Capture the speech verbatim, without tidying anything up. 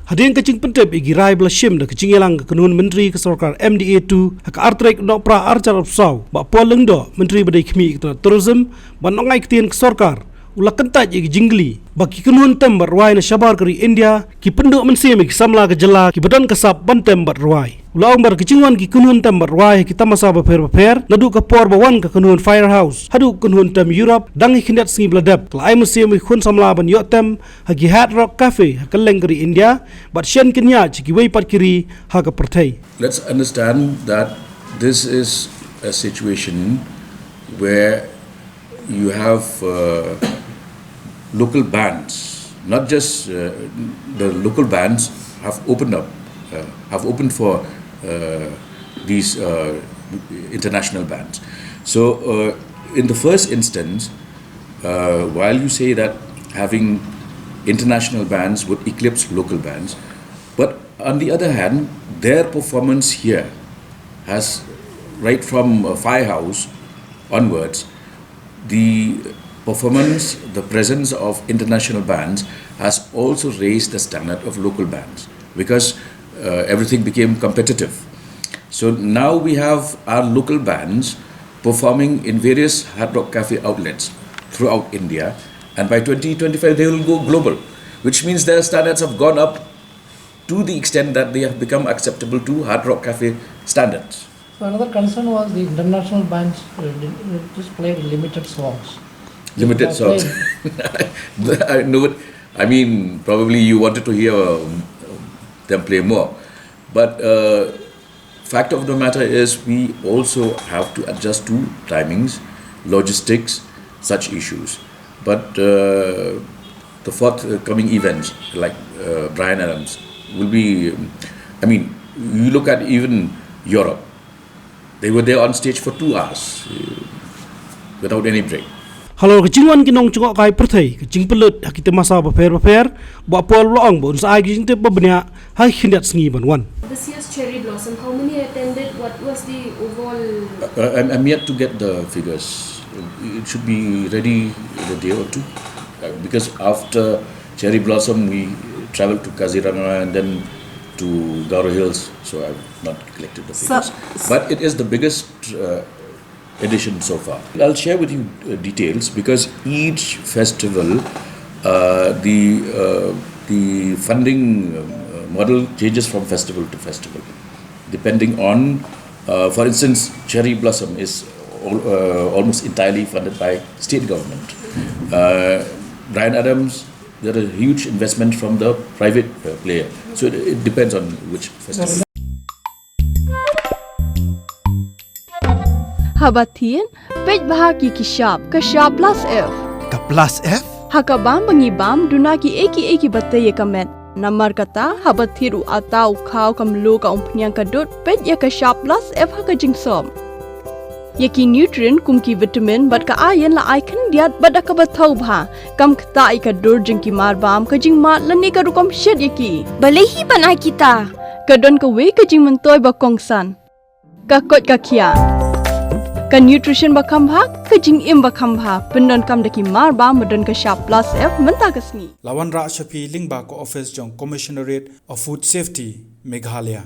Hadien ka jingpyntip ïa ki rai ba la shim da ka jingïalang ka kynhun myntri ka sorkar M D A two ha ka artarik u Nohprah arhajar arphew saw, Bah Paul Lyngdoh, myntri ba dei khmih ka tnat tourism, ban ong ai ktien ka sorkar, u la kyntait ïa ki jingkylli ba ki kynhun tem bad rwai na shabar ka ri India ki pynduh mynsiem ïa ki samla ka jylla kiba don ka sap ban tem bad rwai. U la ong ba da ka jingwan ki kynhun tem bad rwai ha ki tamasa bapher bapher, naduh ka por ba wan ka kynhun Firehouse haduh ka kynhun tem Europe, dang hi khyndiat sngi ba la dep, ka la ai mynsiem ïa ki khun samla ban ïoh tem ha ki Hard Rock Cafe ha kylleng ka ri India, bad shen kynñiah sha kiwei pat ki ri ha ka pyrthei. Let's understand that this is a situation where you have uh, local bands, not just uh, the local bands have opened up, uh, have opened for uh, these uh, international bands. So, uh, in the first instance, uh, while you say that having international bands would eclipse local bands, but on the other hand, their performance here has, right from uh, Firehouse onwards, the performance, the presence of international bands has also raised the standard of local bands because uh, everything became competitive. So now we have our local bands performing in various Hard Rock Cafe outlets throughout India, and by twenty twenty-five they will go global, which means their standards have gone up to the extent that they have become acceptable to Hard Rock Cafe standards. So another concern was the international bands uh, li- uh, just played limited songs. Limited They are songs. Playing I know it. I mean, probably you wanted to hear um, them play more. But uh, fact of the matter is, we also have to adjust to timings, logistics, such issues. But uh, the forthcoming events, like uh, Bryan Adams, will be, um, I mean, you look at even Europe, they were there on stage for two hours uh, without any break. Halor ka jingwan ki nongchong kai pyrthei ka jingpynlut ha ki tamasa bapher bapher, Bah Paul u la ong ba un sa ai ka jingtip ba bniah ha ki khyndiat sngi ban wan. This year's Cherry Blossom, how many attended? What was the overall? Uh, I'm, I'm yet to get the figures. It should be ready in a day or two. Uh, because after Cherry Blossom, we traveled to Kaziranga and then to Garo Hills. So I've not collected the figures. But it is the biggest uh, edition so far. I'll share with you uh, details because each festival, uh, the uh, the funding um, uh, model changes from festival to festival, depending on, uh, for instance, Cherry Blossom is al- uh, almost entirely funded by state government. Uh, Bryan Adams, there is a huge investment from the private uh, player. So it, it depends on which festival. Haba thied, peit bha ki ki shap, ka shap plus F. Ka plus F? Ha ka bam ba ngi bam, duna ki ei ki ei ki ba tei ïa ka met. Namar kata, haba thied u ata u khaw ka mluh ka umphniang ka dud, peit ïa ka shap plus F ha ka jingsop. Ïa ki nutrient kum ki vitamin bad ka iron la ai khyndiat bad da kaba thaw bha. Kam ktah ïa ka dur jong ki mar bam, ka jingmad lane ka rukom shet ïa ki. Balei hi ban ai kita? Ka don kawei ka jingmyntoi ba kongsan. Ka koit ka khiah. Ka nutrition ba kham bha, ka jingim ba kham bha, pyndonkam da ki mar bam ba don ka shap plus F mynta ka sngi. La wanrah sha phi lyngba ka office jong Commissionerate of Food Safety, Meghalaya.